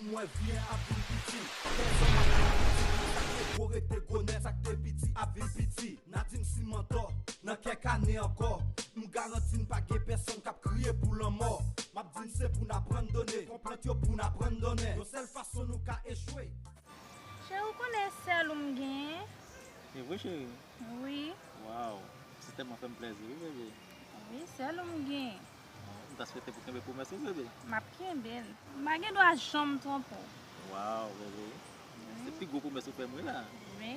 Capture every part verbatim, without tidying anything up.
M wè vi an ap vin piti. Dèzòm ap vin piti. Sa k te gwo rete gwo nèt, sa k te piti ap vin piti. N a di m si m antò, nan kèk ane ankò. M garanti n pa gen pèsonn k ap kriye pou lanmò. M ap di n se pou n abandone, konprann yo pou n abandone. Yon sèl fason nou ka echwe. Cheri, ou konnen e sèl ou m genyen? E vre, cheri? Wi. Waw, se tèlman fè m plèzi, wi, bebe. Wi, sèl ou m genyen. M ta swete pou kenbe pwomès ou, bebe. M ap kenbe l. M pa gen dwa janm twonpe w. Waw, bebe. Wi. Se pi gwo pwomès ou fè m, wi, la. Wi.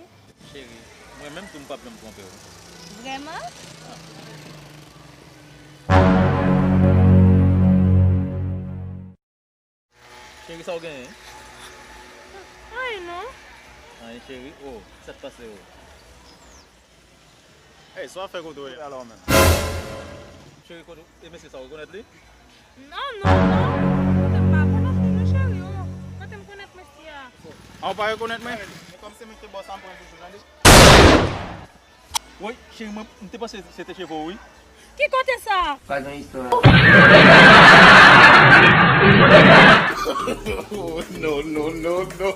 Cheri, mwen menm tou m p ap janm twonpe w. Vrèman? Ah, bebe. Cheri, sa w genyen? Anyen non. Anyen, cheri? Oh, sa k pase w? Ey, sa w ap fè kote w ye alò menm? Cheri, kote w? E mesye sa w rekonèt li? Non, non, non. Kote m pa konèt li non, cheri, oh. Kote m konèt mesye a? A, w pa rekonèt mwen? Men kòm se mwen ki te ba w sa, m pran toujou, tande? Woy, cheri, mwen, m te panse se te cheve w, wi. Ki kote sa? Pa gen istwa. Oh, no, no, no, no.